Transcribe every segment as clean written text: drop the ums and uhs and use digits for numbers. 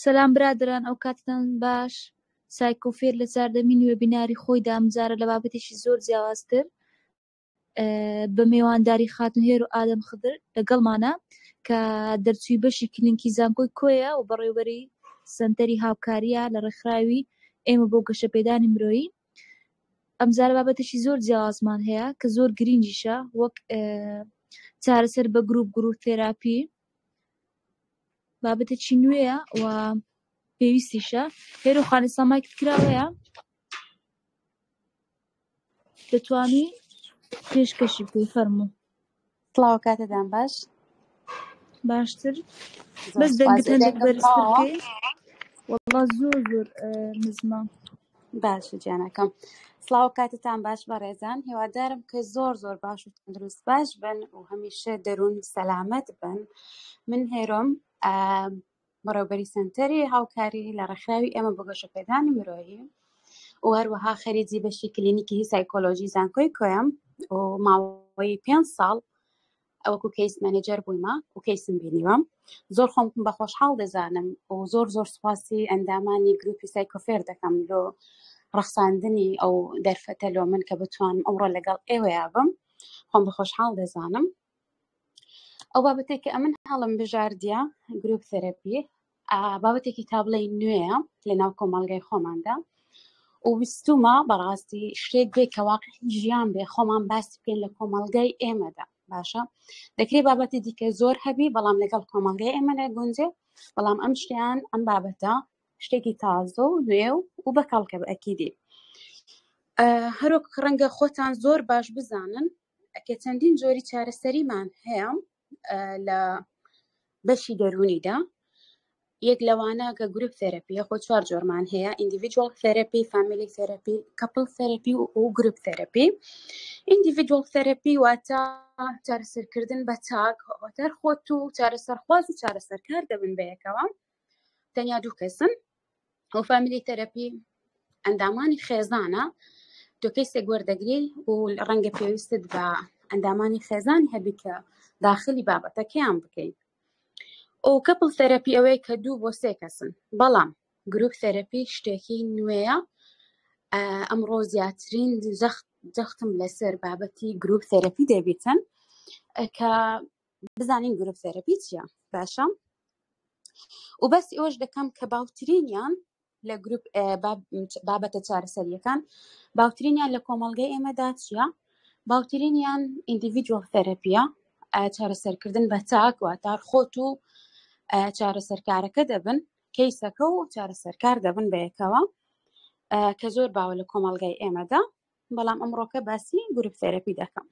سەلام برادەران ئەو کاتتان باش سایکۆفێر لە چاردەمین وێبیناری خۆیدا ئەمجارە لە بابەتێکی زۆر جیاوازتر بە مێوانداری خاتون هێرۆ ئادەم خدر لەگەڵمانە کە دەرچووی بەشی کلینکی زانکۆی کۆیە و بەڕێوبەری سەنتەری هاوکاریە لە ڕێکخراوی ئێمە بۆ گەشەپێدانی مرۆیی ئەمجارە بابەتێکی زۆر جیاوازمان هەیە کە زۆر گرینگیشە وەک چارەسەر بە گروپ group therapy بابەتێکی نوێیە و پێویستیشە هێرۆ خان ئێستا مایکت کراوەیە دەتوانی پێشکەشی بکەی فەرموو سڵاو کاتتان باش باشتر زۆر بەس سپاس دەنگت هەندێک دەنگم بەرزتر تەواوە بکەی وەڵا زۆر زۆر نزمە باشە گیانەکەم سڵاو کاتتان باش بەڕێزان هیوادارم کە زۆر زۆر باش و تەندروست باش بن و هەمیشە دەروون سەلامەت بن من هێرۆم بەڕێوبەری سەنتەری هاوکاری لە ڕێکخراوی ئێمە بۆ گەشەپێدانی مرۆیی و هەروەها خەریجی بەشی کلینیکی سایکۆلۆژی زانکۆی کۆیەم و ماوەی پێ ساڵ وەکو case manager بوویمە و case م بینیوە زۆر خۆم بە خۆشحاڵ دەزانم و زۆر زۆر سوپاسی ئەندامانی گروپی سایکۆفێر دەکەم لۆ ڕەخساندنی ئەو دەرفەتە لۆ من کە بتوانم ئەمڕۆ لەگەڵ ئێوەیا بم خۆم بە خۆشحاڵ دەزانم ئەو بابەتێک کە ئەمن هەڵم بژاردیە group therapy بابەتێکی تا بڵێی نوێیە لە ناو کۆمەڵگای خۆماندا و ویستومە بەڕاستی شتێک بێ کە واقعی ژیان بێ خۆمان باسی بکەین لە کۆمەڵگای ئێمەدا باشە دەکرێت بابەتی دیکە زۆر هەبی بەڵام لەگەڵ کۆمەڵگای ئێمە نەگونجێ بەڵام ئەم شتیان ئەم بابەتە شتێکی تازە و نوێ و و بەکەڵکە بە ئەکیدی هەروەک ڕەنگە خۆتان زۆر باش بزانن کە چەندین جۆری چارەسەریمان هەیە لە بەشی دەروونیدا یەک لەوانە کە group therapy یە خۆ چوار جۆرمان هەیە individual therapy family therapy couple therapy و group therapy individual therapy واتە چارەسەرکردن بە تاک هۆتەر خۆت و چارەسەرخواز و چارەسەرکار دەبن بەیەکەوە تەنیا دوو کەسن و family therapy ئەندامانی خێزانە تۆ کەیسێک وەردەگری و ڕەنگە پێویستت بە ئەندامانی خێزان هەبی کە داخلی بابەتەکەیان بکەیت و couple therapy ئەوەیە کە دوو بۆ سێ کەسن بەڵام group therapy شتێکی نوێیە ئەمڕۆ زیاترین جەخت جەختم لەسەر بابەتی group therapy دەبیتن کە بزانین group therapy چییە باشە و بەس ئەوەش دەکەم کە باوترینیان لە گروپ بابەتە چارەسەریەکان باوترینیان لە کۆمەڵگەی ئێمەدا چییە باوترینیان individual therapy یە چارەسەرکردن بە تاک واتار خۆت و چارەسەرکارەکە دەبن کەیسەکە و چارەسەرکار دەبن بەیەکەوە کە زۆر باوە لە کۆمەڵگای ئێمەدا بەڵام ئەمڕۆکە باسی group therapy دەکەم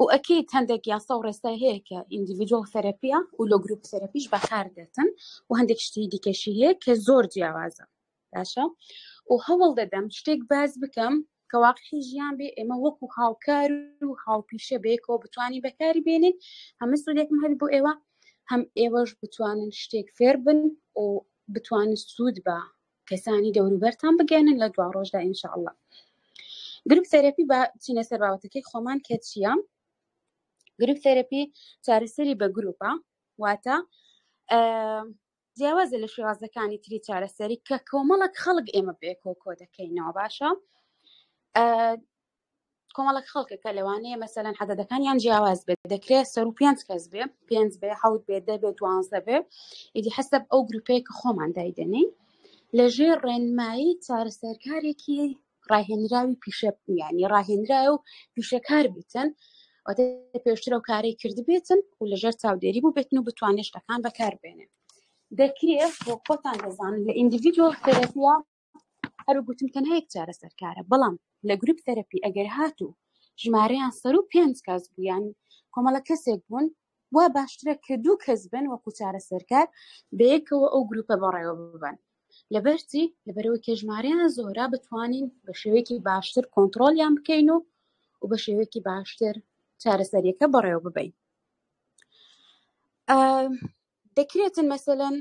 و ئەکید هەندێک یاسا و ڕێسای هەیە کە individual therapy یە و لە group therapy ش بەکاردێتن و هەندێک شتی دیکەشی هەیە کە زۆر جیاوازە باشە و هەوڵ دەدەم شتێک باس بکەم کە واقعی ژیان بێ ئێمە وەکو هاوکار و هاوپیشە بێکەوە بتوانین بەکاری بێنین هەمە سوودێکم هەبی بۆ ئێوە هەم ئێوەش بتوانن شتێک فێر بن و بتوانن سوود بە کەسانی دەوروبەرتان بگەێنن لە دوا ڕۆژدا ئینشاءاللە group therapy با چینە سەر بابەتەکەی خۆمان کە چییە group therapy چارەسەری بە گروپە واتە جیاوازە لە شێوازەکانی تری چارەسەری کە کۆمەڵک خەڵک ئێمە بێکۆ کۆ دەکەینەوە باشە کۆمەڵک خەڵکە کە لەوانەیە مەسەلەن عەدەدەکانیان جیاواز بێت دەکرێت سەر و پێنج کەس بێ پێنج بێ حەوت بێ دە بێ دوانزە بێ ئیدی حەسەب ئەو گروپەیە کە خۆمان دایدەنێین لەژێر ڕێنمایی چارەسەرکارێکی ڕاهێنراوی پیشە یعنی ڕاهێنراوە و پیشەکار بیتن واتە پێشتر ئەو کارەی کردبێتن و لەژێر چاودێری بوو بێتن و بتوانێت شتەکان بەکاربێنێ دەکرێت بۆ خۆتان دەزانن لە individual therapy یا هەر گوتم تەنها یەک چارەسەرکارە بەڵام لە group therapy ئەگەر هاتوو ژمارەیان سەر و پێنج کەس بوویان کۆمەڵە کەسێک بوون وا باشترە کە دوو کەس بن وەکو چارەسەرکار بەیەکەوە ئەو گروپە بەڕێوە ببەن لەبەرچی لەبەرەوەی کە ژمارەیان زۆرە بتوانین بە شێوەیەکی باشتر کۆنتترۆلیان بکەین و و بە شێوەیەکی باشتر چارەسەریەکە بەڕێوە ببین دەکرێتن مەسەلەن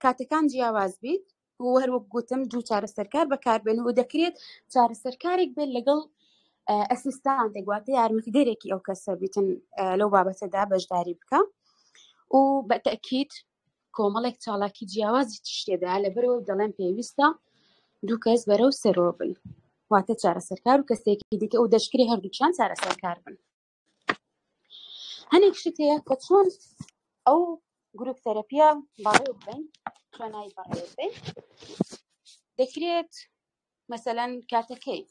کاتەکان جیاواز بیت و هەروەک گوتم دوو چارەسەرکار بەکاربێن و دەکرێت چارەسەرکارێک بێت لەگەڵ assistant ێک واتە یارمەتیدەرێکی ئەو کەسە بیتن لەو بابەتەدا بەشداری بکە. و بە تەکیید کۆمەڵێک چاڵاکی جیاوازی تشتێدا لەبەرەوە دەڵێن پێویستە دوو کەس بەرەو سەرۆ بن واتە چارەسەرکار و کەسێکی دیکە و دەشکری هەردووچیان چارەسەرکار بن هەنێک شت هەیە کە چۆن ئەو گروپ تەرەپیە بەڕێوە ببەین چۆنایی بەڕێوە ببەین دەکرێت مەسەلەن کاتەکەی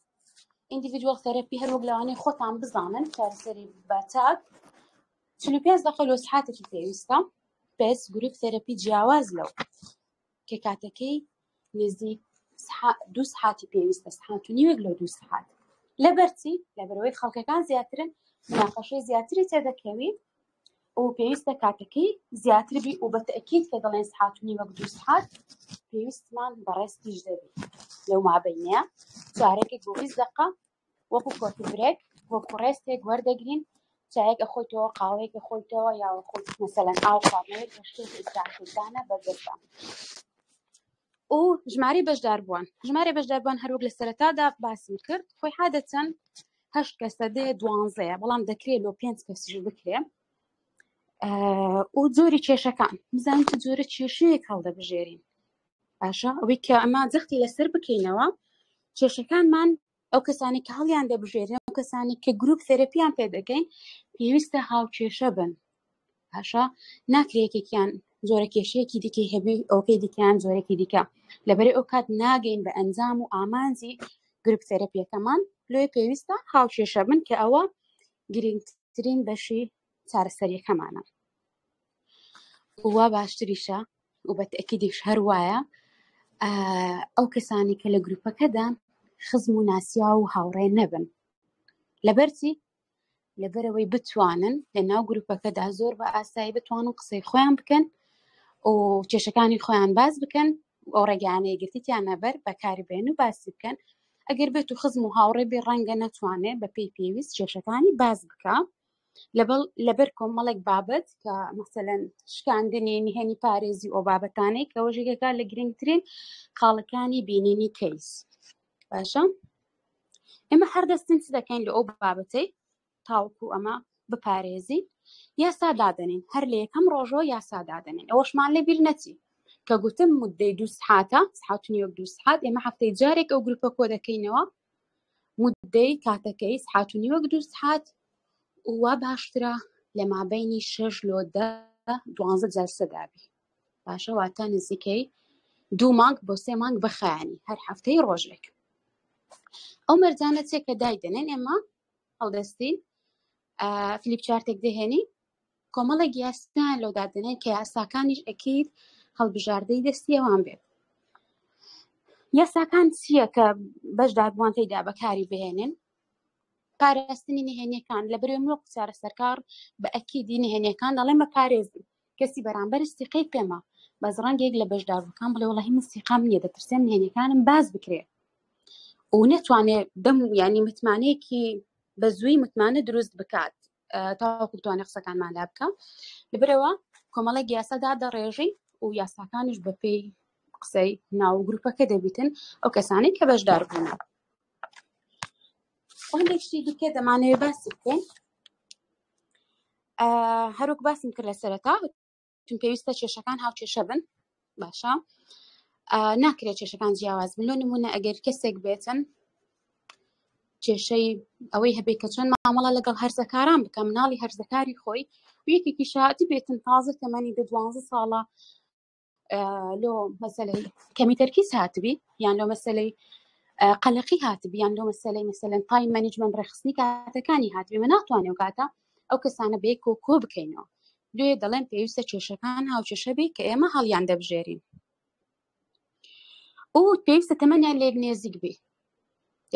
ئیندیڤیدوال تەرەپی هەروەک لەوانەیە خۆتان بزانن چارەسەری بە تاک 45 دقە لۆ سعاتێکی پێویستە بەس گروپ تەرەپی جیاواز لەو کە کاتەکەی نزیک دوو سعاتی پێویستە سعات و نیوێک لۆ دوو سعات لەبەرچی لەبەرەوەی خەڵکەکان زیاترن مناقەشەی زیاتری تێدەکەوی و پێویستە کاتەکەی زیاتر بی و بەتەکیید کە دەڵێن سعات و نیوەک دوو سعات پێویستمان بەڕێستیش دەبی لەو مابینەیە چارەکێک بۆ 20 دقە وەکو coffee break وەکو rest ێک وەردەگرین چایەک ئەخۆیتەوە قاوەیەک ئەخۆیتەوە یا خۆت مەسەلەن ئاو خواردنەوەی کە شتێک ئیسراحەتدانە بەگەرتە و ژمارەی بەشداربووان ژمارە بەشداربووان هەروەک لە سەرەتادا باسم کرد خۆی عادەتەن هەشت کەسە دێ دوانزەیە بەڵام دەکرێت لۆ پێنج کەسیش بکرێ و جۆری کێشەکان بزانین چ جۆرە کێشەیەک هەڵدەبژێرین باشە ئەوەی کە ئەمە جەختی لەسەر بکەینەوە کێشەکانمان ئەو کەسانی کە هەڵیان دەبژێرن ئەو کەسانی کە گروپ تەرەپیان پێ دەکەین پێویستە هاوکێشە بن باشە ناکرێ یەکێکیان جۆرە کێشەیەکی دیکەی هەبی ئەوکەی دیکەیان جۆرێکی دیکە لەبەری ئەو کات ناگەین بە ئەنجام و ئامانجی گروپ تەرەپیەکەمان لۆیە پێویستە هاوکێشە بن کە ئەوە گرنگترین بەشی چارەسەریەکەمانە وا باشتریشە و بە تەئکیدیش هەر وایە ئەو کەسانی کە لە گروپەکەدان خزم و ناسیا و هاوڕێ نەبن لەبەرچی لەبەرەوەی بتوانن لە ناو گروپەکەدا زۆر بە ئاسایی بتوانن قسەی خۆیان بکەن و کێشەکانی خۆیان باس بکەن ئەو ڕێگانەیە گرتیانە بەر بەکاری بێن و باسی بکەن ئەگەر بێت و خزم و هاوڕێ بێ ڕەنگە نەتوانێت بە پێی پێویست کێشەکانی باس بکە لەبەڵ لەبەر کۆمەڵێک بابەت کە مەسەلەن شکاندنی نهێنی پارێزی ئەو بابەتانەی کە وەژێکەکە لە گرنگترین خاڵەکانی بینینی کەیس باشە ئێمە هەر دەستن چ دەکەین لە ئەو بابەتەی تاوەکو ئەمە بپارێزی یاسا دادەنین هەر لە یەکەم ڕۆژەوە یاسا دادەنین ئەوەشمان لە بیر نەچی کە گوتم مدەی دوو سعاتە سعات و نیوەک دوو سعات ئێمە هەفتەی جارێک ئەو گروپە کۆ دەکەینەوە مدەی کاتەکەی سعات و نیوەک دوو سعات وا باشترە لە مابینی شەش لۆ دە دوانزە جەلسە دابی باشە واتە نزیکەی دوو مانگ بۆ سێ مانگ بخایانی هەر هەفتەی ڕۆژێک ئەو مەرجانە چێ کە دایدەنێن ئێمە هەڵدەستین flip chart ێک دەهێنی کۆمەڵێک یاسایان لەو دادەنێن کە یاساکانیش ئەکید هەڵبژاردەی دەستی ئەوان بێت یاساکان چییە کە بەشداربووان تێیدا بەکاری بهێنن پاراستنی نهێنیەکان لە بەرەوەی مرۆ چارەسەرکار بە ئەکیدی نهێنیەکان دەڵێن بە پارێزن کەسی بەرامبەر سیقەی پێمە بەس ڕەنگێک لە بەشداربووکان بڵێ وەڵی من سیقام نییە دەترسێم نهێنیەکانم باس بکرێ و نەتوانێ دەم ینی متمانەیەکی بە زووی متمانە دروست بکات تاوەکو بتوانێت قسەکانمان لا بکە لەبەرەوە کۆمەڵێک یاسا دادەڕێژین و یاساکانیش بەپێی قسەی ناو گروپەکە دەبیتن ئەو کەسانەی کە بەشدار بوون هەندێک شتی دیکە دەمانەوێت باسی بکەین هەروەک باسم کرد لە سەرەتا چون پێویستە کێشەکان هاوکێشە بن باشە ناکرێت کێشەکان جیاواز بن لۆ نمونە ئەگەر کەسێک بێتن کێشەی ئەوەی هەبێت کە چۆن مامەڵە لەگەڵ هەرزەکاران بکە مناڵی هەرزەکاری خۆی یەکێکی شاتی بێتن تازە تەمەنی دە دوانزە ساڵە لۆ مەسلەی کەمی تەرکیز هاتبی یان لۆ مەسلەی قەلەقی هاتبی یان لۆ مەسلەی مەسەلەن time management ڕێخستنی کاتەکانی هاتبی مە ناتوانێت و کاتە ئەو کەسانە بێک و کۆ بکەینەوە لێ دەڵێن پێویستە کێشەکان هاوکێشە بێ کە ئێمە هەڵیان دەبژێرین و پێویستە تەمەنیان لێک نێزیک بێ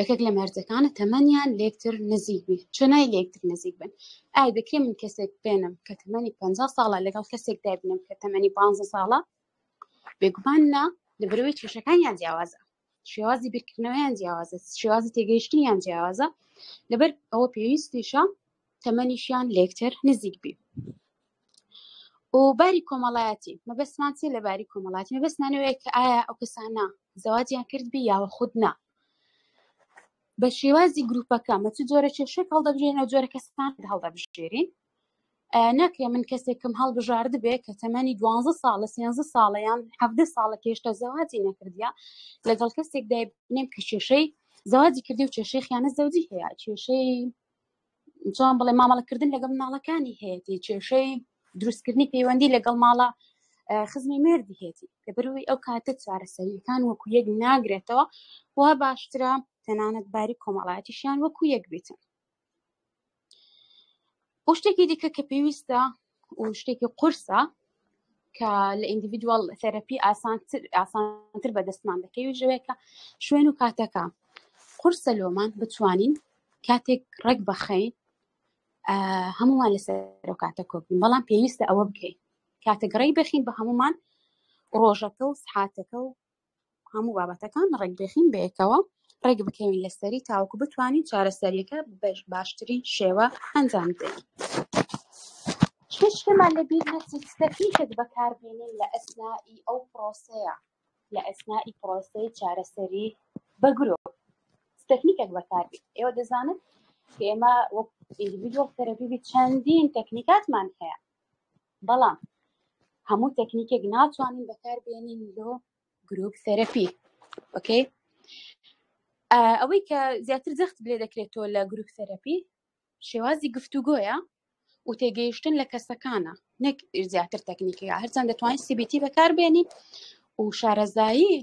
یەکێک لە مەرجەکانە تەمەنیان لێکتر نزیک بێ چۆنای لێکتر نزیک بن ئای دەکرێ من کەسێک بێنم کە تەمەنی 50 ساڵە لەگەڵ کەسێک دابنم کە تەمەنی 15 ساڵە بێگومان نا لەبەرەوەی کێشەکانیان جیاوازە شێوازی بیرکردنەوەیان جیاوازە شێوازی تێگەیشتنیان جیاوازە لەبەر ئەوە پێویستیشە تەمەنیشیان لێکتر نزیک بی و باری کۆمەڵایەتی مەبەستمان چی لە باری کۆمەڵاتی مەبەستمانەوەیە کە ئایا ئەو کەسانە زەواجیان کرد بی یاوە خود نا بە شێوازی گروپەکە مە چ جۆرە کێشێک هەڵدەبژێن ئەو جۆرە کەسان هەڵدەبژێرین. ناکرێ من کەسێکم هەڵبژارد بێ کە تەمەنی دوانزە ساڵە سێنزە ساڵە یان حەڤدە ساڵە کە هێشتا زەواجی نەکردیە لەگەڵ کەسێک دایبنێم کە کێشەی زەواجی کردی و کێشەی خیانەت زەوجی هەیە کێشەی چۆن بڵێ مامەڵەکردن لەگەڵ مناڵەکانی هەیەی کێشەی دروستکردنی پەیوەندی لەگەڵ ماڵە خزمی مێردی هێتی لەبەرەوەی ئەو کاتە چارەسەریەکان وەکو یەک ناگرێتەوە وا باشترە تەنانەت باری کۆمەڵایەتیشیان وەکو یەک بیتن و شتێکی دیکە کە پێویستە و شتێکی قورسە کە لە individual therapy ئاسانتر ئاسانتر بەدەستمان دەکەوی ژەوێکە شوێن و کاتەکە قورسە لۆمان بتوانین کاتێک ڕێک بەخەین هەمومان لەسەر ئەو کاتە کۆبین بەڵام پێویستە ئەوە بکەین کاتێک ڕێی بخین بە هەمومان ڕۆژەکە و سحاتەکە و هەموو بابەتەکان ڕێک بخین بەیەکەوە ڕێک بکەوین لەسەری تاوەکو بتوانین چارەسەریەکە باشترین شێوە ئەنجام بدەین. هیچ شتێمان لەبیر نەچێت تەکنیکێک بەکاربێنین لە ئەسنائی ئەو پرۆسەیە لە ئەسنائی پرۆسەی چارەسەری بە گرۆپ تەکنیکێک بەکاربێت ئێوە دەزانن کە ئێمە وەک individual therapy چەندین تەکنیکاتمان هەیە بەڵام هەموو تەکنیکێک ناتوانین بەکاربێنین لۆ group therapy okay ئەوەی کە زیاتر جەخت لێ دەکرێتەوە لە group therapy شێوازی گفتوگۆیە و تێگەیشتن لە کەسەکانە نەک زیاتر تەکنیکەکە هەرچەند دەتوانین CBT بەکاربێنین و شارەزایی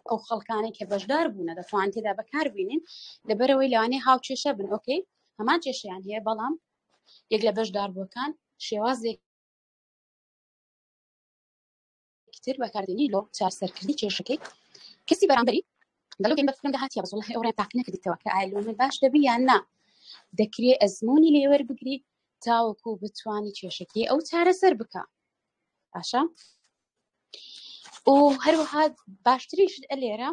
ئەو خەڵکانەی کە بەشدار بوونە دەتوان تێدا بەکاربیینین لەبەرەوەی لەوانەیە هاوکێشە بن okay هەمان کێشیان هەیە بەڵام یەک لە بەشداربووەکان شێوازێک تر بەکاردێنی لۆ چارەسەرکردنی کێشەکەی کەسی بەرامبەری دەڵێ بە فکرم دەهاتیە بەس وەڵاهی ئەوڕێم تاقی نەکردیتەوە کە ئایا لۆ من باش دەبی یان نا دەکرێ ئەزمموی لێوەربگری تاوەکو بتانی کێشەکەی ئەو چارەسەر بکە باشە و هەروەها باشترین شت ئەلێرە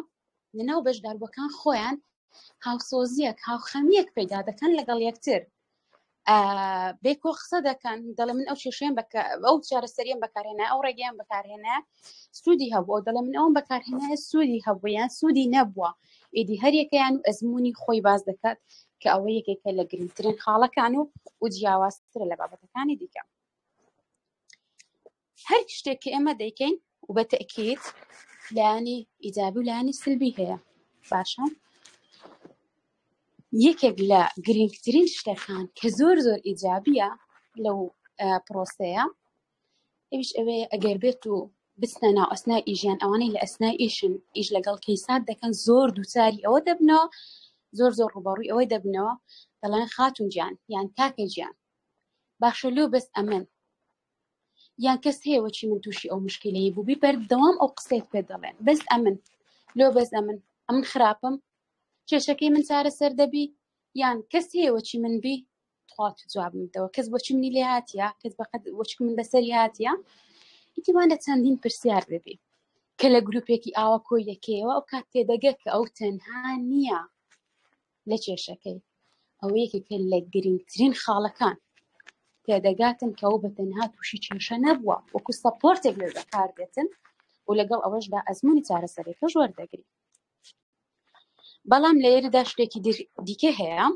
لەناو بەشداربووەکان خۆیان هاوسۆزیەک هاوخەمیەک پەیدا دەکەن لەگەڵ یەکتر بێکۆ قسە دەکەن دەڵێ من ئەو کێشەیەم ئەو چارەسەریان بەکارهێنا ئەو ڕێگەیان بەکارهێنا سوودی هەبوو دەڵێ من ئەوم بەکارهێنا سوودی هەبوو یان سوودی نەبووە ئیدی هەریەکەیان و ئەزمموی خۆی باز دەکات کە ئەوە یەکێکە لە گرنگترین خاڵەکان و و جیاوازترە لە بابەتەکانی دیکە هەر شتێک کە ئێمە دەیکەین و بە تەکیت لایەنی ئیجابی و لایەنی سلبی هەیە باشە یەکێک لە گرنگترین شتەکان کە زۆر زۆر ئیجابیە لەو پرۆسەیە ئەویش ئەوەیە ئەگەر بێت و بچنە ناو ئەسنای ئیژیان ئەوانەی لە ئەسنای ئیشن ئیش لەگەڵ کەیسات دەکەن زۆر دووچاری ئەوە دەبنەوە زۆر زۆر ڕوبەڕووی ئەوەی دەبنەوە دەڵێن خاتون گیان یان کاکە گیان باشە لۆ بەس ئەمن یان کەس هەیە وەچی من تووشی ئەو مشکلەی بووبی بەردەوام ئەو قسەیت پێ دەڵێن بەس ئەمن لۆ بەس ئەمن ئەمن خراپم کێشەکەی من چارەسەر دەبی یان کەس هەیە وەچی من بی تخوا تو جوابم بدەوە کەس بۆچی منی لێ هاتیە کەس بەقەد وەچی من بەسەری هاتیە ئیتیوان لە چەندین پرسیار دەبی کە لە گروپێکی ئاوا کۆی دەکەیەوە ئەو کات تێدەگە کە ئەو تەنها نییە لە کێشەکەی ئەوە یەکێکە لە گرنگترین خاڵەکان تێدەگاتن کە ئەو بە تەنها تووشی کێشە نەبووە وەکو support ێک لێ بەکار دێتن و لەگەڵ ئەوەشدا ئەزمموی چارەسەرەکەش وەردەگری بەڵام لە ئێرەدا شتێکی دیکە هەیە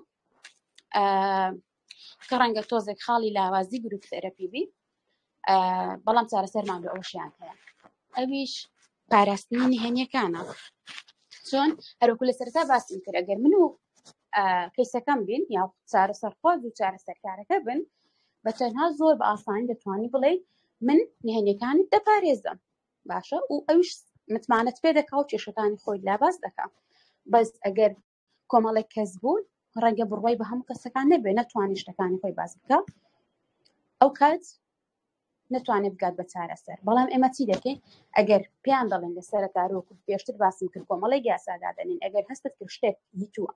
کە ڕەنگە تۆزێک خاڵی لاوازی group therapy بی بەڵام چارەسەرمان بە ئەوشیان هەیە ئەویش پاراستنی نهێنیەکانە چۆن هەروکو لە سەرتا باسم کرد ئەگەر من و کەیسەکەم بین یا چارەسەرخواز و چارەسەرکارەکە بن بە تەنها زۆر بە ئاسانی دەتوانی بڵێ من نهێنیەکانت دەپارێزم باشە و ئەویش متمانەت پێ دەکا و کێشەکانی خۆی لاباز دەکا بەس ئەگەر کۆمەڵێک کەس بوون ڕەنگە بڕوای بە هەموو کەسەکان نەبێ نەتوانانی شتەکانی خۆی باس بکە ئەو کات نەتوانێت بگات بە چارەسەر بەڵام ئێمە چی دەکەین ئەگەر پێیان دەڵێن لە سەرەتارۆک و پێشتر باسم کرد کۆمەڵێک یاسا دادەنین ئەگەر هەستت کرد شتێک هیتووە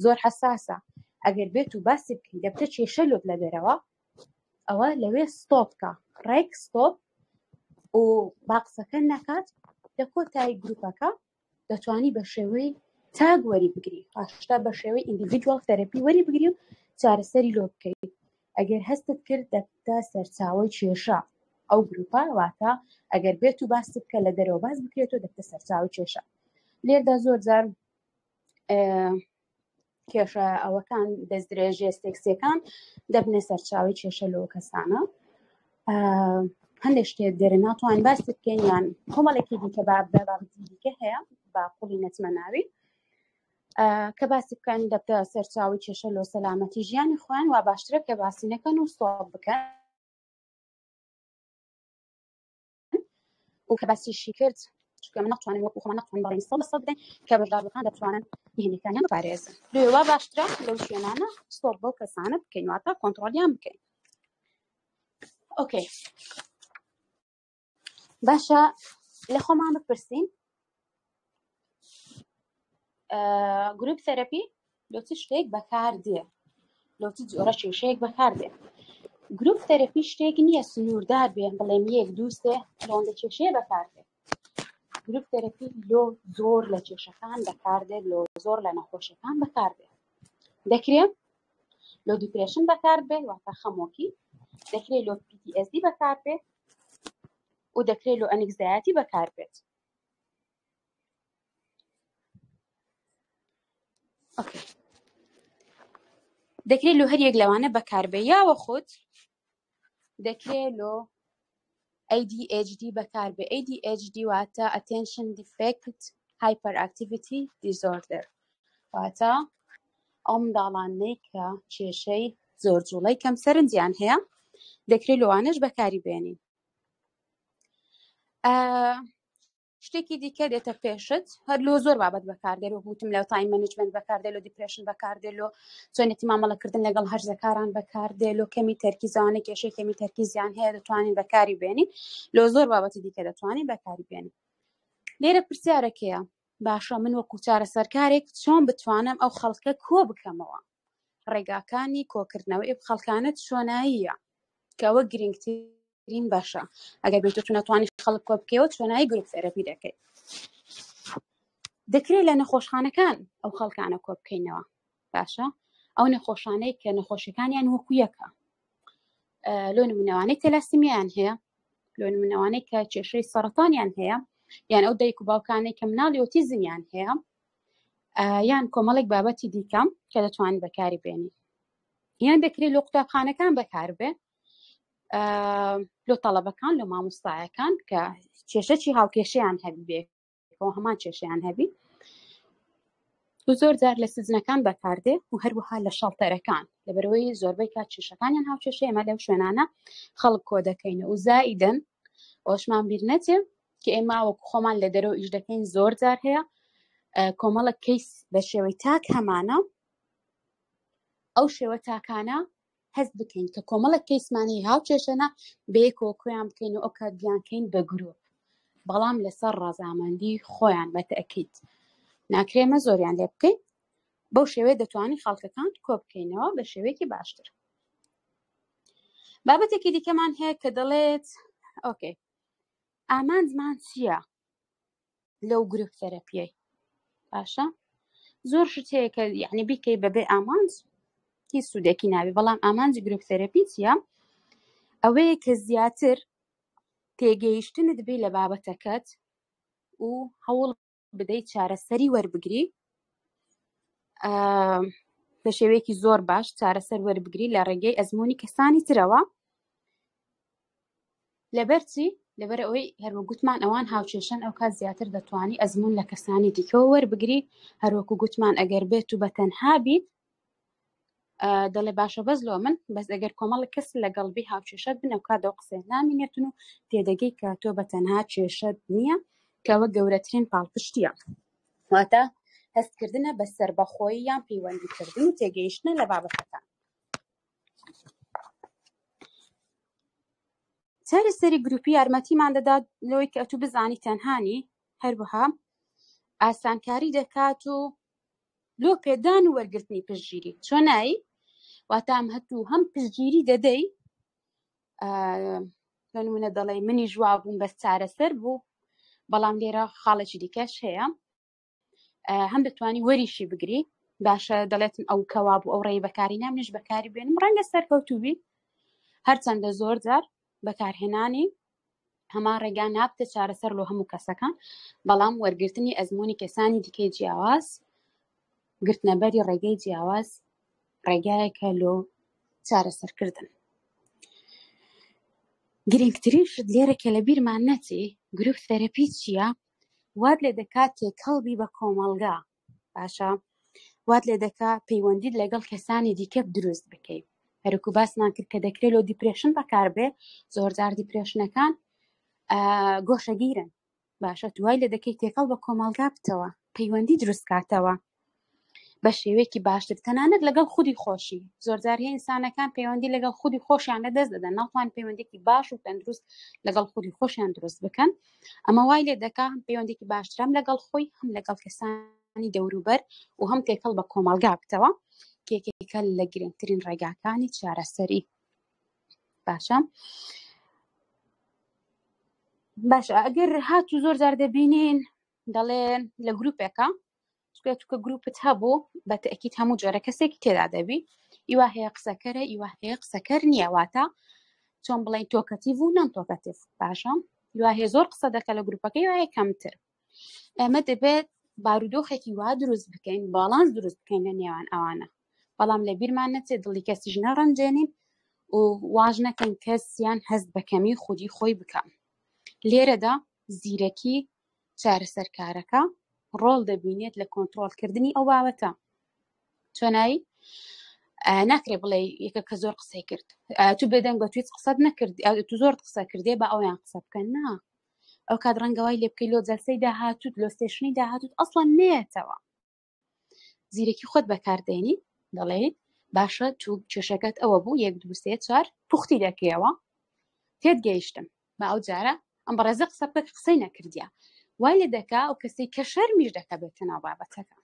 زۆر حەساسە ئەگەر بێت و باسی بکەی دەبتە کێشە لۆت لە دەرەوە ئەوە لەوێ stop کە ڕێک stop و با قسەکە نەکات لە کۆتایی گروپەکە دەتوانی بە شێوەی تاک وەری بگری پاشتا بە شێوەی individual therapy وەری بگری و چارەسەری لۆ بکەیت ئەگەر هەستت کرد دەبتە سەرچاوەی کێشە ئەو گروپە واتە ئەگەر بێت و باست بکە لە دەرەوە باس بکرێت و دەبتە سەرچاوی کێشە لێردا زۆر جار. کێشە ئەوەکان دەستدرێژیە سێکسیەکان دەبنە سەرچاوی کێشە لەو کەسانە. هەندێک شتێک دێرە ناتوانین باسی بکەین یان کۆمەڵێکی دیکە بە بابەتی دیکە هەیە با قوڵی نەچمە ناوی کە باسی بکەن دەبتە سەرچاوی کێشە لۆ سەلامەتی ژیانی خۆیان وا باشترە کە باسی نەکەن و stop بکەن. و کە باسیشی کرد چونکە من ناتوانم وەکو خۆمان ناتوانین بەڵێنی 100% بدەین کە بەشداربووەکان دەتوانن نهێنیەکانیان بپارێزن. لێ وا باشترە لەو شوێنانە stop بەو کەسانە بکەین، واتە کۆنتڕۆڵیان بکەین. okay باشە لە خۆمان بپرسین group therapy لۆ چ شتێک بەکاردێ؟ لۆ چ جۆرە کێشەیەک بەکاردێ؟ group therapy شتێک نییە سنووردار بێ بڵێم یەک دوو سێ لەوەندە کێشەیە بەکاردێ. group therapy لۆ زۆر لە کێشەکان بەکاردێ، لۆ زۆر لە نەخۆشیەکان بەکاردێ. دەکرێ لۆ depression بەکاربێ، واتە خەمۆکی، دەکرێت لۆ PTSD بەکاربێ و دەکرێت لۆ anxiety بەکاربێت. okay دەکرێت لۆ هەریەک لەوانە بەکاربێ یاوە خود دەکرێت لۆ ADHD بەکاربێ. ADHD واتە Attention Defect Hyperactivity Disorder، واتە ئەو منداڵانەی کە کێشەی زۆر جوڵەی کەم سەرنجیان هەیە دەکرێت لەوانەش بەکاری بێنین. شتێکی دیکە دێتە پێشت هەر لۆ زۆر بابەت بەکاردێت، وەک وتم لە time management بەکاردێت، لۆ depression بەکاردێت، لۆ چۆنێتی مامەڵەکردن لەگەڵ هەرزەکاران بەکاردێت، لۆ کەمی تەرکیزانە کێشەی کەمی تەرکیزیان هەیە دەتوانین بەکاری بێنین، لۆ زۆر بابەتی دیکە دەتوانین بەکاری بێنین. لێرە پرسیارەکەیە باشە من وەکو چارەسەرکارێک چۆن بتوانم ئەو خەڵکە کۆ بکەمەوە؟ ڕێگاکانی کۆکردنەوەی ئەو خەڵکانە چۆناییە؟ کە ئەوە گرنگترین بەشە. ئەگەر بێت تو نەتوانی خەڵک کۆ بکەیەوە چۆنایی group therapy دەکەیت؟ دەکرێت لە نەخۆشخانەکان ئەو خەڵکانە کۆ بکەینەوە. باشە ئەو نەخۆشانەی کە نەخۆشیەکانیان وەکو یەکە، لۆ نمونەوانەی تەلاسیمیان هەیە، لۆ نمونەوانەی کە کێشەی سەرەتانیان هەیە، یان ئەو دایک و باوکانەی کە مناڵی ئۆتیزمیان هەیە، یان کۆمەڵێک بابەتی دیکە کە دەتوانین بەکاری بێنین. یان دەکرێت لۆ قوتابخانەکان بەکاربێ، لۆ تەڵەبەکان، لۆ مامۆستایەکان کە کێشەکی هاوکێشەیان هەبێ، هەمان کێشەیان هەبی. و زۆر جار لە سزنەکان بەکاردێ و هەروەها لە shelter ەکان، لەبەرەوەی زۆربەی کات کێشەکانیان هاوکێشە ئێمە لەو شوێنانە خەڵک کۆ دەکەین. و زائیدەن ئەوشمان بیر نەچێ کە ئێمە وەکو خۆمان لە دەرەوە ئیش دەکەین، زۆر جار هەیە کۆمەڵە case بە شێوەی تاک هەمانە، ئەو شێوە تاکانە هەست بکەین کە کۆمەڵە case مانی هاوکێشەنە بەیەکەوە کۆیان بکەین و ئەو کات بیانکەین بە گروپ، بەڵام لەسەر ڕەزامەندی خۆیان بە تەئکید ناکرێمە زۆریان لێ بکەین. بەو شێوەیە دەتوانین خەڵکەکان کۆ بکەینەوە بە شێوەیەکی باشتر. بابەتێکی دیکەمان هەیە کە دەڵێت okay ئامانجمان چییە لەو group therapy یەی؟ باشە زۆر شت هەیە کە یعنی بیکەی بەبێ ئامانج هیچ سوودێکی نابێ، بەڵام ئامانجی group therapy چییە؟ ئەوەیە کە زیاتر تێگەیشتنت بێ لە بابەتەکەت و هەوڵ بدەیت چارەسەری وەربگری بە شێوەیەکی زۆر باش چارەسەر وەربگری لە ڕێگەی ئەزمموی کەسانی ترەوە. لەبەرچی؟ لەبەر ئەوەی هەروە گوتمان ئەوان هاوکێشەن، ئەو کات زیاتر دەتوانی ئەزمون لە کەسانی دیکەوە وەربگری. هەروەکو گوتمان ئەگەر بێت و بە تەنها بیت دەڵێ باشە بەس لۆ من، بەس ئەگەر کۆمەڵک کەس لەگەڵ بی هاوکێشەت بن ئەو کات ئەو قسەیە نامینێتن و تێدەگەی کە تۆ بە تەنها کێشەت نییە، کەەوە گەورەترین پاڵپشتیە، واتە هەستکردنە بە سەربەخۆیی یان پەیوەندیکردن و تێگەیشتنە لە بابەتەکان. چارەسەری گروپی یارمەتیمان دەدات لەوەی کە ئەتو بزانی تەنهانی، هەروەها ئاسانکاری دەکات و لۆ پێدان و وەرگرتنی پشتگیری. چۆنایی؟ واتە ئەم هەتوو هەم پشتگیری دەدەی، لە نمونە دەڵێ منی ژوا بووم بەس چارەسەر بوو، بەڵام لێرە خاڵێکی دیکەش هەیە، هەم دەتوانی وەریشی بگری. باشە دەڵێتن ئەو کەوا بوو ئەو ڕێی بەکاری نامنیش بەکاری بێنم، ڕەنگە سەرکەوتوبی، هەرچەندە زۆر جار بەکارهێنانی هەمان ڕێگا نابتە چارەسەر لۆ هەموو کەسەکان، بەڵام وەرگرتنی ئەزمموی کەسانی دیکەی جیاواز گرتنەبەری ڕێگەی جیاواز ڕێگایەکە لۆ چارەسەرکردن. گرنگترین شت لێرە کە لە بیرمان نەچێ group therapy چییە؟ وات لێ دەکات تێکەڵ بی بە کۆمەڵگا باشە وات لێ دەکا پەیوەندیت لەگەڵ کەسانی دیکە دروست بکەیت هەرکو باسمان کرد کە دەکرێت لۆ depression بەکاربێ زۆرجار depression ەکان گۆشەگیرن باشە دوای لە دەکەی تێکەڵ بە کۆمەڵگا بتەوە پەیوەندی دروست کاتەوە بە شێوەیەکی باشتر تەنانەت لەگەڵ خودی خۆشی زۆرجار هەیە ئینسانەکان پەیوەندی لەگەڵ خودی خۆشیان لە دەست دەدەن ناتوان پەیوەندێکی باش و تەندروست لەگەڵ خودی خۆشیان دروست بکەن ئەمە وای لێ دەکا هەم پەیوەندێکی باشترم لەگەڵ خۆی هەم لەگەڵ کەسانی دەوروبەر و هەم تێکەڵ بە کۆمەڵگا بتەوە کێکێکە لە گرنگترین ڕێگاکانی چارەسەری باشە باشە ئەگەر هاتوو زۆر جار دەبینین دەڵێن لە گروپێکە چکە چکە گروپت هەبوو بە تەکیت هەموو جۆرە کەسێکی تێدا دەبی ئیوا هەیە قسەکەرە ئیوا هەیە قسەکەر نییە واتە چۆن بڵین talkative و non talkative باشە ئیوا هەیە زۆر قسە دەکە لە گروپەکەی وایە کەمتر ئێمە دەبێت بارودۆخێکی وا دروست بکەین باڵانس دروست بکەین لە نێوان ئەوانە بەڵام لە بیرمان نەچێت دڵی کەسیش نەڕەنجێنین و واژ نەکەین کەسیان هەست بە کەمی خودی خۆی بکە لێرەدا زیرەکی چارەسەرکارەکە ڕۆڵ دەبینێت لە کۆنتترۆلکردنی ئەو بابەتە چۆنایی ناکرێ بڵێ یەکە کە زۆر قسەی کرد تو بێدەنگ بە تویت قسەت نەکرد تو زۆر قسە کردێ بە ئەویان قسە بکەن نا ئەو کات ڕەنگە وای لێ بکەی لۆ جەلسەی داهاتوت لۆ session ی داهاتوت ئەسڵەن نێتەوە زیرەکی خۆت بەکاردێنی دەڵێیت باشە تو کێشەکەت ئەوە بوو یەک دوو سێ چوار پوختی دەکەیەوە تێت گەیشتم بە ئەو جارە ئەم بەڕێزە قسە بکە کە قسەی نەکردیا وای لێ دەکا ئەو کەسەی کە شەرمیش دەکە بێتە ناو بابەتەکە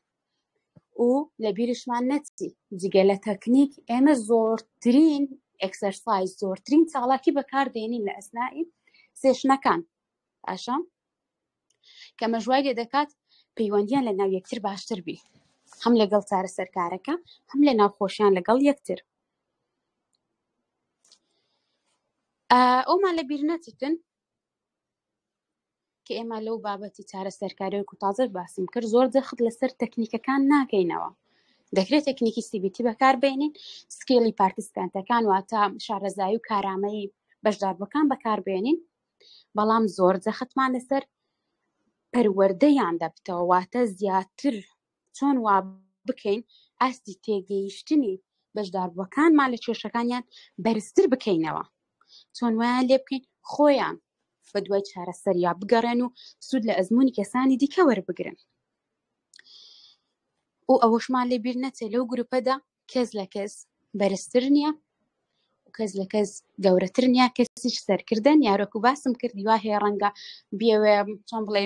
و لە بیرشمان نەچی جگە لە تەکنیک ئێمە زۆرترین exercise زۆرترین چاڵاکی بەکاردێنین لە ئەسنائی session ەکان باشە کە مەژوای لێ دەکات پەیوەندیان لە ناو یەکتر باشتر بی هەم لەگەڵ چارەسەرکارەکە هەم لە ناو خۆشیان لەگەڵ یەکتر ئەومان لە بیر نەچتن کە ئێمە لەو بابەتی چارەسەرکاری و تازە باسم کرد زۆر جەخت لەسەر تەکنیکەکان ناکەینەوە دەکرێت تەکنیکی CBT بەکاربێنین skill ی participant ەکان واتە شارەزایی و کارامەیی بەشداربووەکان بەکاربێنین بەڵام زۆر جەختمان لەسەر پەروەردەیان دەبتەوە واتە زیاتر چۆن وا بکەین ئاستی تێگەیشتنی بەشداربووەکانمان لە کێشەکانیان بەرزتر بکەینەوە چۆن وایان لێ بکەین خۆیان بە دوای چارەسەریا بگەڕێن و سوود لە ئەزمموی کەسانی دیکە وەربگرن و ئەوەشمان لێ بیر نەچێت لەو گروپەدا کەس لە کەس بەرزتر نییە و کەس لە کەس گەورەتر نییە کەسیش سەرکردن یارۆکو باسم کرد وا هەیە ڕەنگە بیەوێ چۆن بڵێ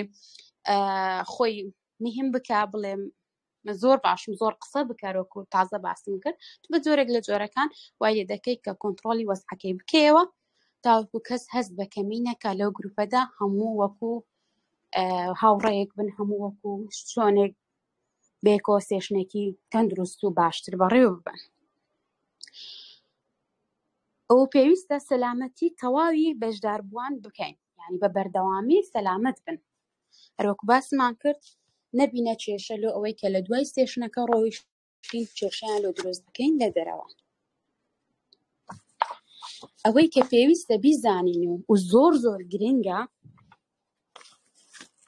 خۆی مهم بکە بڵێم زۆر باشم زۆر قسە بکەرۆک و تازە باسم کرد تو بە جۆرێک لە جۆرەکان وای لێ دەکەی کە کۆنتترۆلی وەزعەکەی بکەیەوە تاوەکو کەس هەست بە کەمی نەکا لەو گروپەدا هەموو وەکو هاوڕێیەک بن هەموو وەکو چۆنێک بێکۆ session ێکی تەندروست و باشتر بەڕێوە ببەن ئەو پێویستە سەلامەتی تەواوی بەشداربووان بکەین یعنی بە بەردەوامی سەلامەت بن هەروەکو باسمان کرد نەبینە کێشە لۆ ئەوەی کە لە دوای session ەکە ڕۆیشتین کێشەیان لۆ دروست بکەین لە دەرەوە ئەوەی کە پێویستە بیزانین و زۆر زۆر گرنگە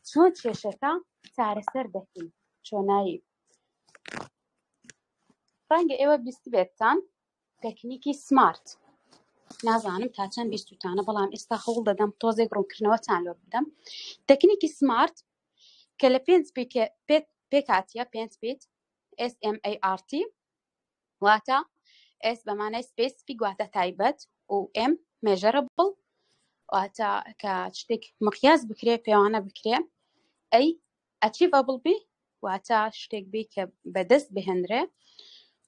چۆن کێشەکە چارەسەر دەکەین چۆنایی ڕەنگە ئێوە بیستبێتتان تەکنیکی سمارت نازانم تا چەند بیستوتانە بەڵام ئێستا هەوڵ دەدەم تۆزێک ڕوونکردنەوەتان لۆ بدەم تەکنیکی سمارت کە لە پێنج پێکاتیە پێنج پیت SMART واتە S بە مانای specific واتە تایبەت و M measurable واتە کە شتێک مقیاس بکرێ پێوانە بکرێ A achievable بی واتە شتێک بی کە بەدەست بهێنرێ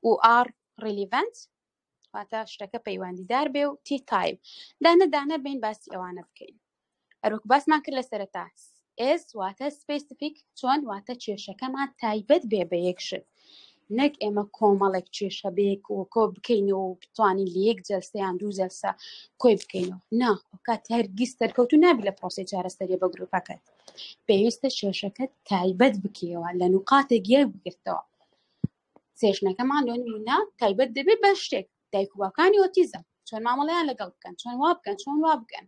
و R relevant واتە شتەکە پەیوەندیدار بێ و T time دانە دانە بین باسی ئەوانە بکەین هەروەک باسمان کرد لە سەرەتا S واتە specific چۆن واتە کێشەکەمان تایبەت بێ بە یەک شت نەک ئێمە کۆمەڵێک کێشە بێک و کۆ بکەین و بتوانین لە یەک جەلسەیان دوو جەلسە کۆی بکەینەوە نا ئەوکات هەرگیز سەرکەوتو نابی لە پرۆسەی چارەسەریە بە گروپەکەت پێویستە کێشەکە تایبەت بکەیەوە لە نوقاتێک یەک بگرتەوە. session ەکەمان لۆ نمونە تایبەت دەبێت بە شتێک دایک و باوکانی ئۆتیزم چۆن مامەڵەیان لەگەڵ بکەن چۆن وا بکەن چۆن وا بکەن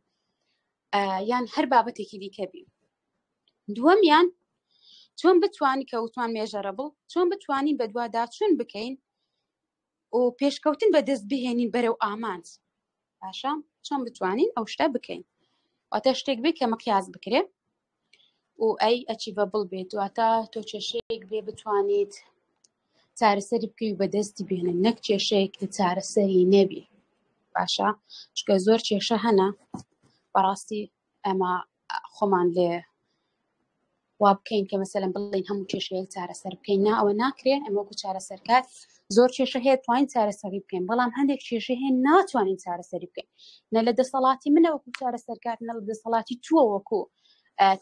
یان هەر بابەتێکی دیکە بی دووەمیان چۆن بتوانی کە وتمان measurable چۆن بتوانین بەدواداچوون بکەین و پێشکەوتن بەدەست بهێنین بەرەو ئامانج باشە چۆن بتوانین ئەو شتە بکەین واتە شتێک بێ کە مقیاس بکرێ و ئەی achievable بێت واتە تۆ کێشەیەک بێ بتوانیت چارەسەری بکەی و بەدەستی بێنن نەک کێشەیەک کە چارەسەری نەبی باشە چکە زۆر کێشە هەنە بەڕاستی ئەمە خۆمان لێ وا بکەین کە مەسەلەن بڵێین هەموو کێشەیەک چارەسەر بکەین نا ئەوە ناکرێ ئەمە وەکو چارەسەرکار زۆر کێشە هەیە توانین چارەسەری بکەین بەڵام هەندێک کێشە هەیە ناتوانین چارەسەری بکەین نە لە دەسەڵاتی منە وەکو چارەسەرکار نە لە دەسەڵاتی تووە وەکو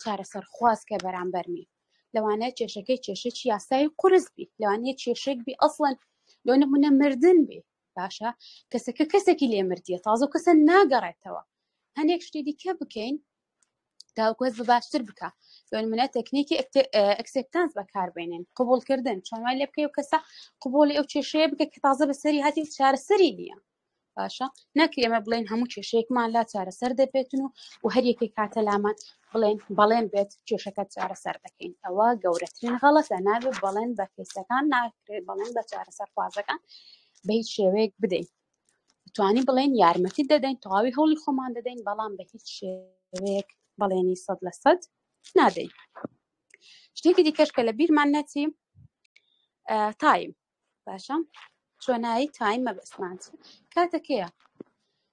چارەسەر خواز کە بەرامبەرمی لەوانەیە کێشەکەی کێشەی یاسایی قورس بی لەوانەیە کێشێک بی ئەسڵەن لۆ نمونە مردن بی باشە کەسەکە کەسێکی لێ مردیە تازە کەسە ناگەڕێتەوە هەندێک شتی دیکە بکەین تاوەکو هەست بە باشتر بکە لۆ نمونە تەکنیکی acceptance بەکاربێنین قبولکردن چۆن وای لێ بکەی و کەسە قبولی ئەو کێشەیە بکە کە تازە بەسەری هاتی و چارەسەری نییە باشە نەکرێ ئێمە بڵێن هەموو کێشەیەکمان لا چارەسەر دەبێتن و و هەر یەکێک هاتە لامان بڵێن بەڵێن بێت کێشەکە چارەسەر دەکەین ئەوە گەورەترین غەڵەتە نابێت بەڵێن بە کەیسەکان ناکرێت بەڵێن بە چارەسەرخوازەکان بە هیچ شێوەیەک بدەین توانی بڵێن یارمەتی دەدەین تەواوی هەوڵی خۆمان دەدەین بەڵام بە هیچ شێوەیەک بەڵێنی 100% نادەین شتێکی دیکەش کە لە بیرمان نەچی time باشە چۆنایی time مەبەستمان کاتەکەیە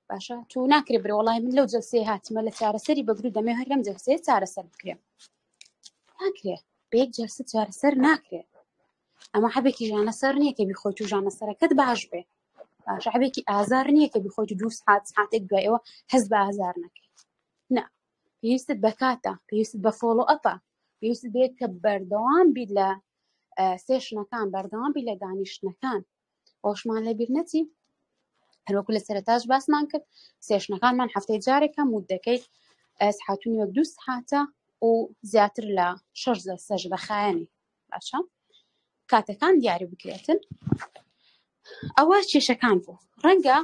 باشە تو ناکرێ برێ وڵی من لەو جلسەیە هاتمە لە چارەسەری بەگرو دەمێ هەر لەم جلسەیە چارەسەر بکرێ ناکرێ بە یەک جلسە چارەسەر ناکرێ ئەمە حەبێکی ژانەسەر نییە کە بیخۆیت و ژانەسەرەکەت باش بێ باشە حەبێکی ئازار نییە کە بیخۆیت و دوو سعات سعاتێک دوای ئەوە هەست بە ئازار نەکەیت نا پێویستت بە کاتە پێویستت بە follow up ە پێویست بێت کە بەردەوام بیت لە session ەکان بەردەوام بی لە دانیشتنەکان ئەوشمان لە بیر نەچی هەروەکو لە سەرتاش باسمان کرد session ەکانمان هەفتەی جارێکە مودەکەی سحاتونی وەک دوو سحاتە و زیاتر لە شەش سەش دەخایەنی باشە کاتەکان دیاری بکرێتن ئەوە کێشەکان بوو ڕەنگە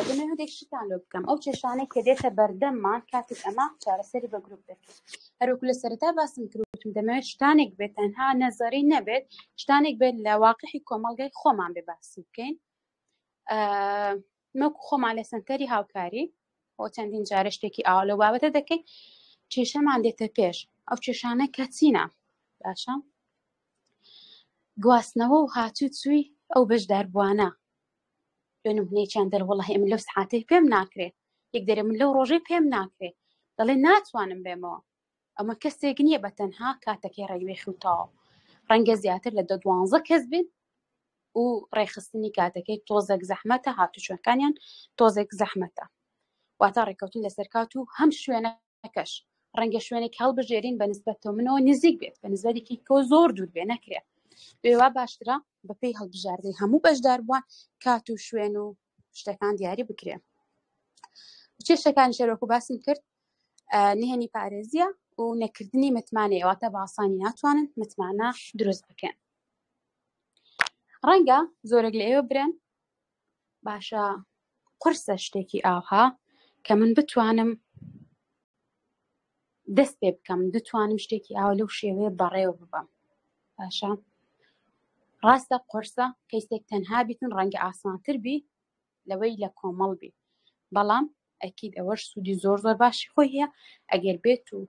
دەمێ هەندێک شتان لۆ بکەم ئەو کێشانەی کە دێتە بەردەممان کاتێک ئەمە چارەسەری بە گروپ دەکەین هەروەکو لە سەرەتا باسم کردوتم دەمەوێت شتانێک بێت تەنها نەزەری نەبێت شتانێک بێت لە واقعی کۆمەڵگای خۆمان بێ باسی بکەین مەکو خۆمان لە سنتەری هاوکاری بۆ چەندین جارە شتێکی ئاوا لەو بابەتە دەکەین کێشەمان دێتە پێش ئەو کێشانە کە چینە باشە گواستنەوە و هاتوو چووی ئەو بەشداربووانە لۆ نمونەیەکیان دەڵێ وەڵاهی ئەمن لەو سعاتەی پێم ناکرێ یەک دەرێ من لەو ڕۆژەی پێم ناکرێ دەڵێ ناتوانم بێمەوە ئەمە کەسێک نییە بە تەنها کاتەکەی ڕێگوێخی و تەواو ڕەنگە زیاتر لە دە دوانزە کەس بن و ڕێکخستنی کاتەکەی تۆزێک زەحمەتە هاتوچۆکانیان تۆزێک زەحمەتە واتە ڕێککەوتن لەسەر کات و هەم شوێنەکەش ڕەنگە شوێنێک هەڵبژێرین بە نسبەت منەوە نزیک بێت بە نسبەتێکی کۆ زۆر دوور بێ نەکرێت لێوا باشترە بەپێی هەڵبژاردەی هەموو بەشداربووان کات و شوێن و شتەکان دیاری بکرێ کێشەکانی شەرۆکو باسم کرد نهێنی پارێزیە و نەکردنی متمانەیە واتە باسانی ناتوانن متمانە دروست بکەن ڕەنگە زۆرێک لە ئێوە برێن باشە قورسە شتێکی ئاوها کە من بتوانم دەست پێ بکەم دەتوانم شتێکی ئاوا لەو شێوەیە بەڕێوە ببەم باشە ڕاستە قورسە کەیسێک تەنها بیتن ڕەنگە ئاسانتر بی لەوەی لە کۆمەڵ بی بەڵام ئەکید ئەوەش سوودی زۆر زۆر باشی خۆی هەیە ئەگەر بێت و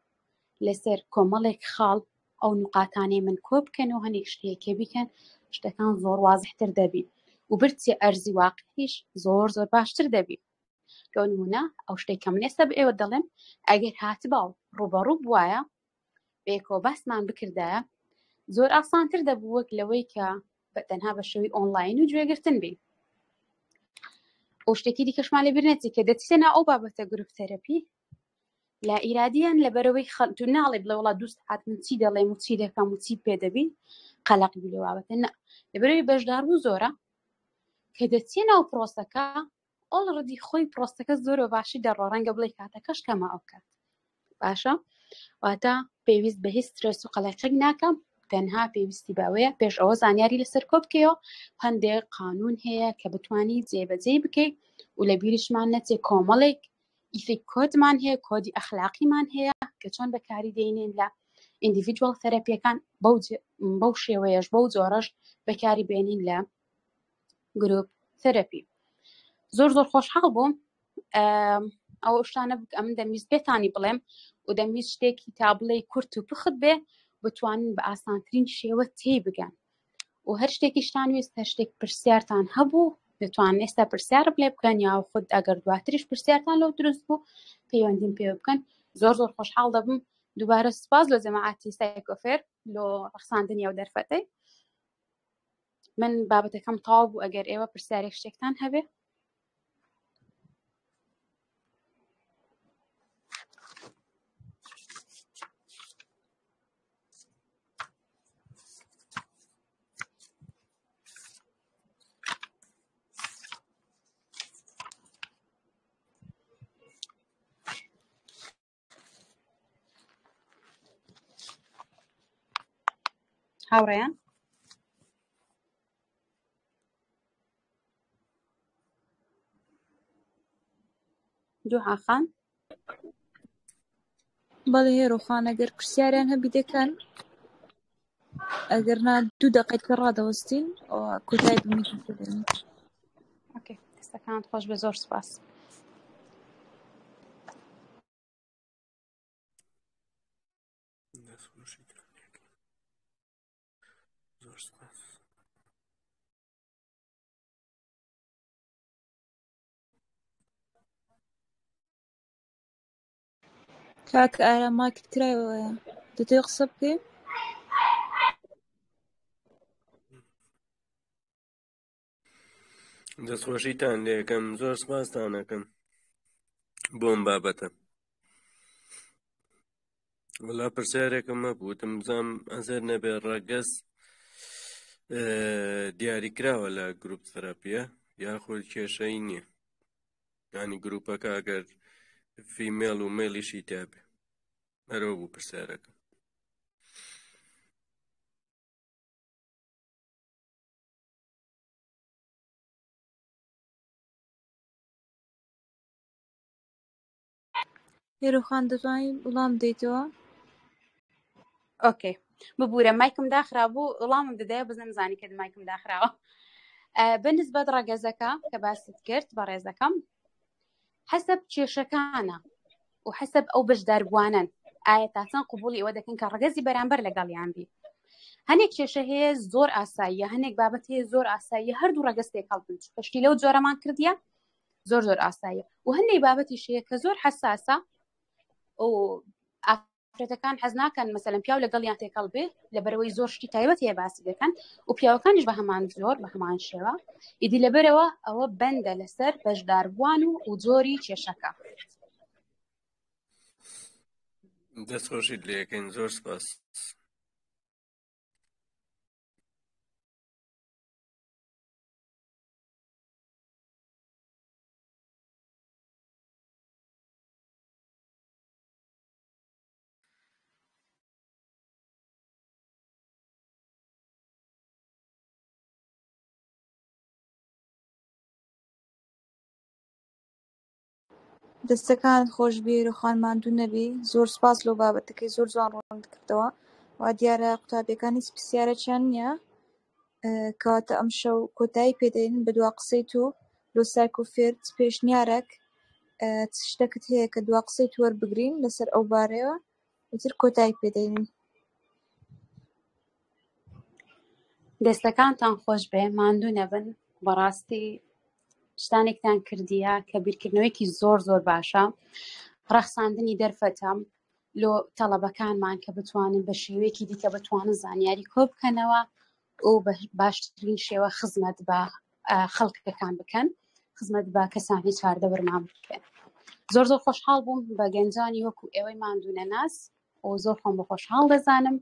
لەسەر کۆمەڵێک خاڵ ئەو نوقاتانەی من کۆ بکەن و هەنێک شتێکێ بیکەن شتەکان زۆر وازحتر دەبی و برچێ ئەرزی واقعیش زۆر زۆر باشتر دەبی لۆ نمونە ئەو شتێک کە من ئێستا بە ئێوە دەڵێم ئەگەر هاتبا و ڕوبەڕوو بواە بێکەوە باسمان بکردایە زۆر ئاسانتر دەبوو وەک لەوەی کە بە تەنها بە شێوەی ئۆنلاین و گوێگرتن بی ئەو شتێکی دیکەشمان لە بیر نەچی کە دەچیتە ناو ئەو بابەتە group therapy لا ئیرادیان لەبەرەوەی خەڵ تو ناڵێ بڵێ وڵا دوو سعات من چی دەڵێم و چی دەکەم و چی پێ دەبی قەلەق بی لە بابەتە نە لەبەرەوەی بەشدار بوو زۆرە کە دەچیە ناو پرۆسەکە already خۆی پرۆسەکە زۆر بە باشی دەڕۆ ڕەنگە بڵێ کاتەکەش کەمە ئەو کات باشە واتە. پێویست بە هیچ سترێس و قەلەقێک ناکەم تەنها پێویستی بەوەیە پێش ئەوە زانیاری لەسەر کۆ بکەیەوە هەندێک قانون هەیە کە بتانی جێبەجێی بکەیت و لە بیریشمان نەچێ کۆمەڵێک ethic code مان هەیە کۆدی ئەخلاقیمان هەیە کە چۆن بەکاری دێنین لە individual therapy یەکان بەو شێوەیەش بەو جۆرەش بەکاری بێنین لە group therapy. زۆر زۆر خۆشحاڵ بووم ئەو شتانە بک ئەمن دەمویست پێتانی بڵێم و دەمویست شتێکی تا بڵێ کورت و پوخت بێ بتوانن بە ئاسانترین شێوە تێی بگەن و هەر شتێکیشتان ویست هەر شتێک پرسیارتان هەبوو دەتوان ئێستا پرسیارم لێ بکەن یا خود ئەگەر دواتریش پرسیارتان لەو دروست بوو پەیوەندیم پێ بکەن زۆر زۆر خۆشحاڵ دەبم دووبارە سپاس لە جەماعەتی سایکۆفێر لۆ ڕەخساندنی ئەو دەرفەتەی من بابەتەکەم تەواو بوو ئەگەر ئێوە پرسیارێک شتێکتان هەبێ. هاوڕێیان دوعا خان بەڵێ هێرۆ خان ئەگەر پرسیاریان هەبی دەکەن ئەگەر نا دوو دەقەی تر ڕادەوەستین کۆتایی بە میتینگ دێنین. okay دەستەکانت خۆش بێ زۆر سپاس. دەستخۆشیتان لێکەم زۆر سپاس. کاک ئارام مایکت کرایەوەیە دەتەوێ قسە بکەی؟ دەستخۆشیتان لێکەم زۆر سپاستانەکەم بۆم بابەتە وەڵا پرسیارێکم هەبوو وتم بزانم ئەزێت نەبێ ڕەگەز دیاریکراوە لە گروپ تەراپیە یاخود کێشەی نییە ینی گروپەکە ئەگەر female و male یشی تیابێ هەرەوە بوو پرسیارەکە. هێرۆ خان دەتوانی وڵام بدەیتەوە؟ okay ببوورە مایکم داخرا بوو وڵامم دەدایە بەس نەمزانی کە مایکم داخراوە بەنسبەت ڕەگەزەکە کە باست کرد بەڕێزەکەم حەسەب کێشەکانە و حەسەب ئەو بەشداربووانن ئایا تا چەند قوبولی ئەوە دەکەن کە ڕەگەزی بەرامبەر لەگەڵیان بی هەنێک کێشە هەیە زۆر ئاساییە هەنێک بابەت هەیە زۆر ئاساییە هەردوو ڕەگەز تێکەڵ بن چونکە شتی لەو جۆرەمان کردیە زۆر زۆر ئاساییە و هەندێک بابەتیش هەیە کە زۆر حەساسە و ئافرەتەکان حەز ناکەن مەسەلەن پیاو لەگەڵیان تێکەڵ بێ لەبەرەوەی زۆر شتی تایبەت هەیە باسی دەکەن و پیاوەکانیش بە هەمان زۆر بە هەمان شێوە ئیدی لەبەرەوە ئەوە بەندە لەسەر بەشداربووان و و جۆری کێشەکە. دەستخۆشیت لێکەین زۆر سپاس. دەستەکانت خۆش بێ هێرۆ خان ماندوو نەبی زۆر سپاس لۆ بابەتەکەی زۆر جوان ڕوونت کردەوە وا دیارە قوتابیەکان هیچ پرسیارێکیان نییە کەواتە ئەمشەو کۆتایی پێدەێنین بە دوا قسەی تۆ لۆ سایکۆفێر چ پێشنیارێک چ شتەکت هەیە کە دوا قسەی تو وەربگرین لەسەر ئەو بارەیەوە ئیتر کۆتایی پێدەێنین. دەستەکانتان خۆش بێ ماندوو نەبن بەڕاستی شتانێکتان کردیە کە بیرکردنەوەیەکی زۆر زۆر باشە ڕەخساندنی دەرفەتە لۆ تەڵەبەکانمان کە بتوانن بە شێوەیەکی دیکە بتوانن زانیاری کۆ بکەنەوە و بە باشترین شێوە خزمەت بە خەڵکەکان بکەن خزمەت بە کەسانی چواردەورمان بکەن زۆر زۆر خۆشحاڵ بووم بە گەنجانی وەکو ئێوەی ماندوو نەناس و زۆر خۆم بە خۆشحاڵ دەزانم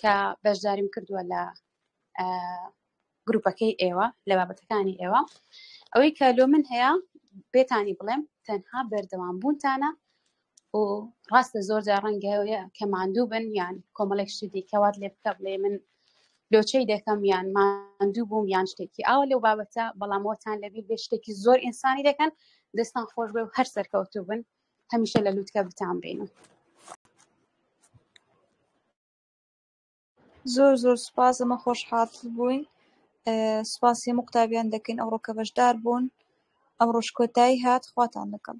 کە بەشداریم کردووە لە گروپەکەی ئێوە لە بابەتەکانی ئێوە ئەوەی کە لۆ من هەیە پێتانی بڵێم تەنها بەردەوام بوونتانە و ڕاستە زۆر جار ڕەنگە کە ماندوو بن یان کۆمەڵێک شتی دیکە وات لێ بکە بڵێ من لۆچەی دەکەم یان ماندوو بووم یان شتێکی ئاوا لەو بابەتە، بەڵام وەتان لەبیر بێ شتێکی زۆر ئینسانی دەکەن. دەستان خۆش بێ و هەر سەرکەوتوو بن، هەمیشە لە لوتکە بتان بینم. زۆر زۆر سوپاس، ئەمە خۆشحاڵ بووین. سوپاسی هەموو قوتابیان دەکەین ئەوڕۆ کە بەشدار بوون. ئەمڕۆش کۆتایی هات، خواتان لەگەڵ.